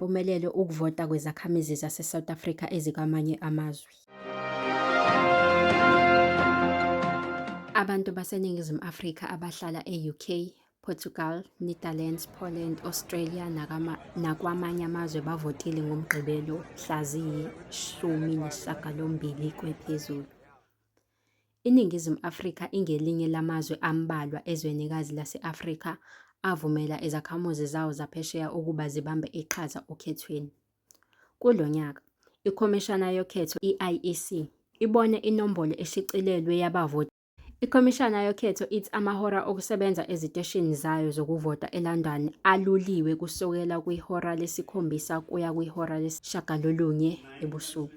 ngempumelelo ukuvota kwezakhamizi zase-South Africa ezikwamanye amazwe. Abantu baseNingizimu Afrika abahlala e-UK, Portugal, Netherlands, Poland, Australia nakwamanye amazwe bavotile ngoMgqibelo mhla ziyi-18 kwephezulu. INingizimu Afrika ingelinye lamazwe ambalwa ezwenikazi lase-Afrika avumela izakhamuzi zawo zaphesheya ukuba zibambe iqhaza okhethweni. Kulo nyaka, iKhomishana Yokhetho, i-IEC, ibone inombolo eshicilelwe yabavoti. Ikhomishana yokhetho ithi amahora okusebenza eziteshini zayo zokuvota eLondon aluliwe kusukela kwihora lesikhombisa kuya kwihora lesishiyagalolunye ebusuku.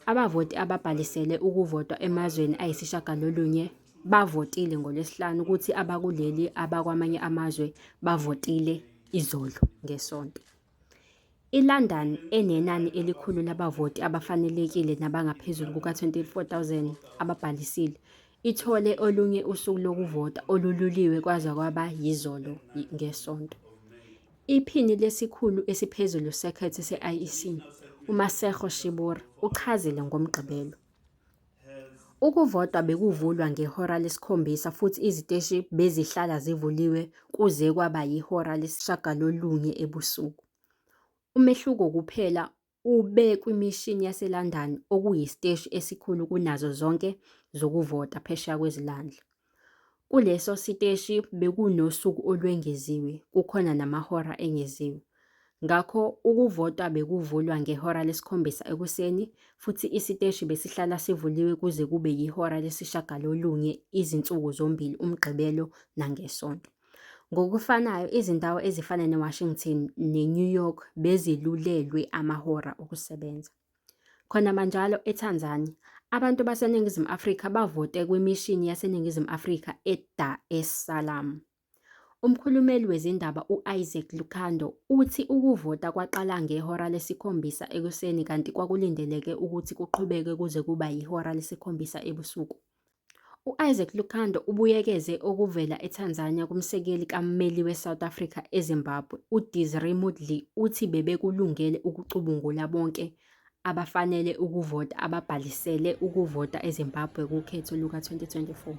Abavoti ababhalisele ukuvota emazweni ayisishiyagalolunye bavotile ngoLwesihlanu kuthi abakuleli abakwamanye amazwe bavotile izolo ngeSonto. I-London enenani elikhulu labavoti abafanelekile nabangaphezulu kuka-24,000 ababhalisile, ithole olunye usuku lokuvota olululiwe kwaze kwaba yizolo ngeSonto. Iphini lesikhulu esiphezulu sokhetho se-IEC, uMasego Sheburi, uchazile ngoMgqibelo. Ukuvota bekuvulwa ngehora lesikhombisa futhi iziteshi bezihlala zivuliwe kuze kwaba yihora lesishiyagalolunye ebusuku. Umehluko kuphela ube kwimishini yaseLondon okuyisiteshi esikhulu kunazo zonke zokuvota phesheya kwezilwandle. Kuleso siteshi bekunosuku olwengeziwe, kukhona namahora engeziwe. Ngakho ukuvota bekuvulwa ngehora lesikhombisa ekuseni futhi isiteshi besihlala sivuliwe kuze kube yihora lesishiyagalolunye izinsuku zombili uMgqibelo nangeSonto. Ngokufanayo, izindawo ezifana neWashington neNew York bezilulelwe amahora okusebenza. Khonamanjalo, eTanzania, abantu baseNingizimu Afrika bavote kwimishini yaseNingizimu Afrika eDar es Salaam. Umkhulumeli wezindaba u-Isaac Lukando uthi ukuvota kwaqala ngehora lesikhombisa ekuseni kanti kwakulindeleke ukuthi kuqhubeke kuze kuba yihora lesikhombisa ebusuku. U-Isaac Lukando ubuyekeze okuvela eTanzania kumsekeli kammeli weSouth Africa eZimbabwe, uDesiree Moodley uthi bebekulungele ukucubungula bonke abafanele ukuvota ababhalisele ukuvota eZimbabwe kukhetho luka-2024.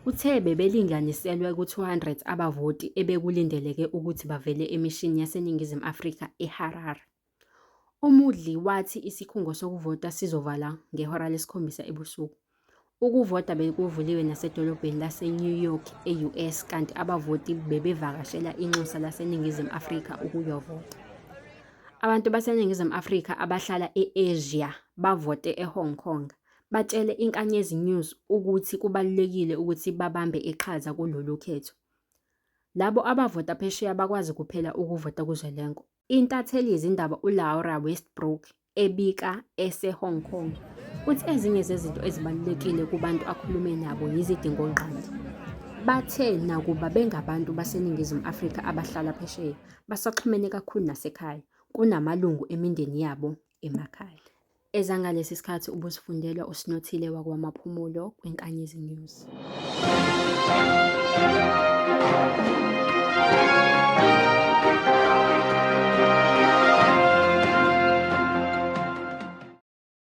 Uthe bebelinganiselwa ku-200 abavoti ebekulindeleke ukuthi bavele emishini yaseNingizimu Afrika eHarare. UMoodley wathi isikhungo sokuvota sizovala ngehora lesikhombisa ebusuku. Ukuvota bekuvuliwe nasedolobheni laseNew York e-US kanti abavoti bebevakashela inxusa laseNingizimu Afrika ukuyovota. Abantu baseNingizimu Afrika abahlala e-Asia bavote eHong Kong. Batshele iNkanyezi News ukuthi kubalulekile ukuthi babambe iqhaza kulolu khetho. Labo abavota phesheya bakwazi kuphela ukuvota kuzwelonke. Intatheli yezindaba uLaura Westbrook ebika eseHong Kong uthi ezinye zezinto ezibalulekile kubantu akhulume nabo yizidingongqangi. Bathe nakuba bengabantu baseNingizimu Afrika abahlala phesheya, basaxhumene kakhulu nasekhaya kunamalungu emindeni yabo emakhaya. Ezangalesi sikhathi ubuzifundelwa uSinothile wakwaMaphumulo kwiNkanyezi News.